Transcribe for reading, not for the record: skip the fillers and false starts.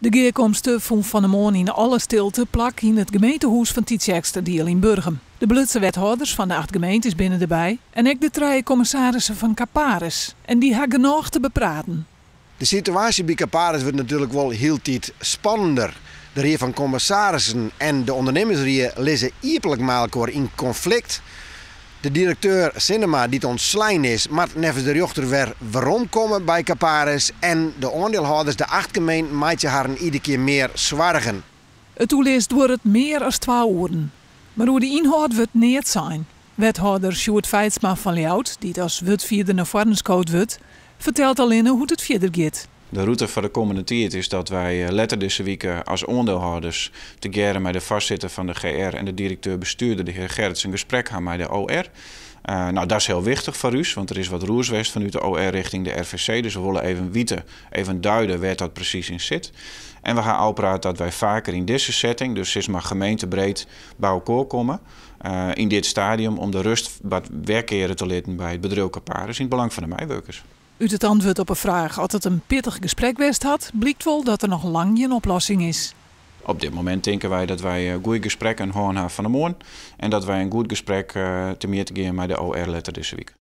De gearkomste fûn fan 'e moarn yn alle stilte plak yn it gemeentehûs fan Tytsjerksteradiel yn Burgum. De belutsen wethâlders fan de acht gemeentes binne derby en ek de trije kommissarissen fan Caparis. En dy ha genôch te bepraten. De situaasje by Caparis wurdt natuerlik wol hieltyd spannender. De Rie fan Kommissarissen en de ûndernimmersrie lizze iepenlik mei elkoar yn konflikt. De direkteur Sinnema, dy't ûntslein is, moat neffens de rjochter wer weromkomme by Caparis. En de oandielhâlders, de acht gemeenten, meitsje harren iderkear mear soargen. It oerlis duorret mear as twa oeren. Mar oer de ynhâld wurdt neat sein. Wethâlder Sjoerd Feitsma fan Ljouwert, dy't as wurdfierder nei foaren skood wurdt, fertelt allinne hoe't it fierder giet. De rûte foar de kommende tiid is dat wy letter dizze wike as oandielhâlders tegearre mei de foarsitter fan de GR en de direkteur-bestjoerder, de hear Gerrits, in gesprek ha mei de OR. No, dat is hiel wichtich foar ús, want der is wat roers west fanút de OR rjochting de RVC, dus we wolle even witte, even duide wêr't dat presys yn sit. En we ha ôfpraat dat wy faker yn dizze setting, dus sis mar gemeentebreed, by elkoar komme yn dit stadium om de rust wat werkeare te litten by it bedriuw Caparis yn it belang fan de meiwurkers. Ut it antwurd op 'e fraach oft it in pittich gesprek west hat, blykt wol dat der noch lang gjin oplossing is. Op dit momint tinke wy dat wy goede gesprekken hân ha fan 'e moarn en dat wy in goed gesprek temjitte gean mei de OR letter dizze wike.